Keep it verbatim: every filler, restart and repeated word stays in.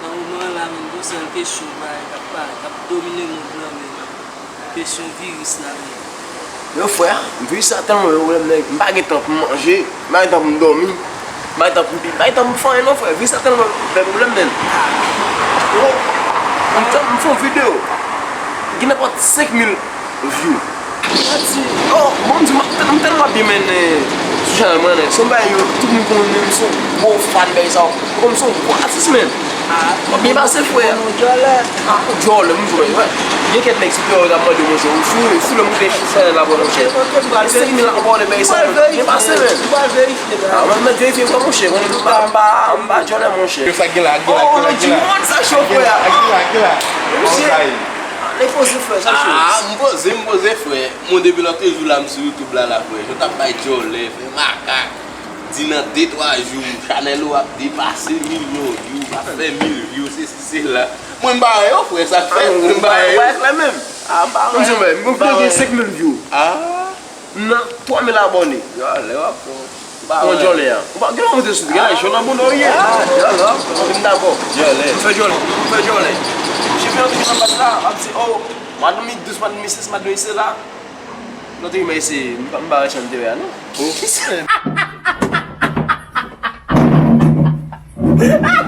Nan moman an la menm, gon sèl kesyon bay k ap pale, k ap domine mond lan menm. Kesyon viris la menm. Yo frè, viris la tèlman yon pwoblèm nèg, m pa gen tan pou m manje, m pa gen tan pou m dòmi, m pa gen tan pou m pi, m pa gen tan pou m fè anyen non frè, viris la tèlman fè pwoblèm menm. Yo, m fè yon videyo, gen nenpòt senk mil view. Oh, bon, m di, m tèlman ap byen mennen sou chanèl mwen, se yon bagay yo, tout moun konnen m se yon gwo fan bagay sa yo. Kòm m se yon gwo atis, menn. M ap byen pase, frè. Ah, djòlè, m jwe, wè. Gen kèk nèg sou Twitter yo t ap mande, monchè, ou sou, ou sou lè moute chanèl la, bò, monchè. Senk mil abòne, bagay sa yo. Byen pase, menn. Ah, mwen mèt verifye, frè, monchè. Mwen, m pa, m pa, m pa djòlè, monchè. Yo, sa gen la, gen la, gen la, gen la. Oh, G one, sa cho, frè. Gen la, gen la. Monchè. Nèg poze frè, sa cho. Ah, m poze, m poze, frè. Mwen, depi lòt jou la, m sou YouTube la, la, frè. Yo t ap bay djòlè, fè makak. Di nan de, twa jou, chanèl ou ap depase milyon view, ap fè mil view, se si, se la. Mwen, m pa wè yo, frè, sa k fè, mwen, m pa wè yo. Ah, m pa wè. Mwen, m gon videyo gen senk mil view. Ah. M nan twa mil abòne. Djòlè, w ap fè. Bon, djòlè a. Ou pa gen yon moute sou, gen la, jòn nan bon dòyè. Ah, djòlè, w ap fè. M dakò. Djòlè. M fè djòlè. M fè djòlè. Chèf yo toujou nan baz la, ap di, oh, m a dòmi douz, m a dòmi sis, m a dòmi sela. Non, te men se, m pa, m pa wè chan te wè a, non. Oh.